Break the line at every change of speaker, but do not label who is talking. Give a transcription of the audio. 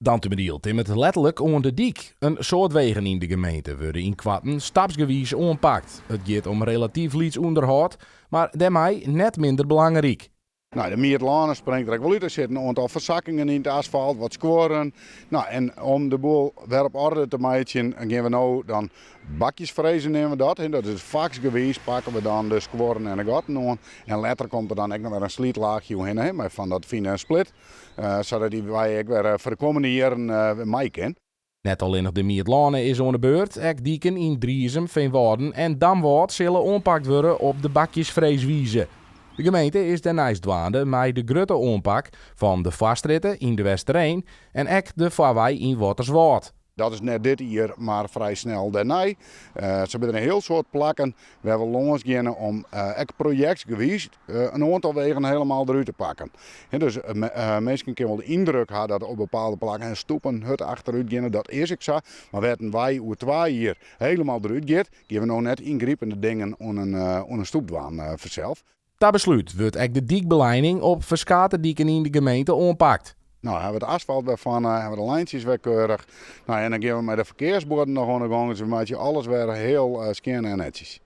Dantumadiel timmert letterlik oan de dyk. In soad wegen yn de gemeente wurde ynkoarten stapsgewiis oanpakt. It giet om relatyf lyts ûnderhâld, mar dêrmei net minder belangryk.
Nou, de Miedlâne springt der ek wol út. Der sit in oantal fersakkingen yn it asfalt, wat skuorren. Nou, en om de boel wer op orde te meitsjen, gean we no dan bakjesfrezen neame we dat. Dat is faksgewiis pakke we dan de skuorren en de gatten oan. En letter komt der dan ek noch wer in slytlaachje oerhinne, mei fan dat fine split. Sadat dy wei ek wer foar de kommende jierren mei kin.
Net allinnich de Miedlâne is oan de beurt, ek diken yn Driezum, Feanwâlden en Damwâld sille oanpakt wurde op de bakjesfreeswize. De gemeente is dêrneist dwaande mei de grutte oanpak fan de Foarstrjitte yn De Westereen en ek de Foarwei yn Wâlterswâld.
Dat is net dit jier, mar frij snel dêrnei. Sa binne der in hiel soad plakken wêr we lâns geane om ek projektsgewiis in oantal wegen helemaal derút te pakken. Dus minsken kinne wol de yndruk ha dat op bepaalde plakken stoepen hurd achterút geane, dat is ek sa. Mar wêr't in wei oer twa jier helemaal derút giet, gean we no net yngripende dingen oan in stoep dwaan fansels.
Ta beslút wurdt ek de dykbelining op ferskate diken yn de gemeente oanpakt.
No hawwe we it asfalt wer fan, hawwe we de lijntsjes wer keurich. No, en dan gean we mei de ferkearsbuorden noch oan de gong, dus we meitsje alles wer hiel skjin en netsjes.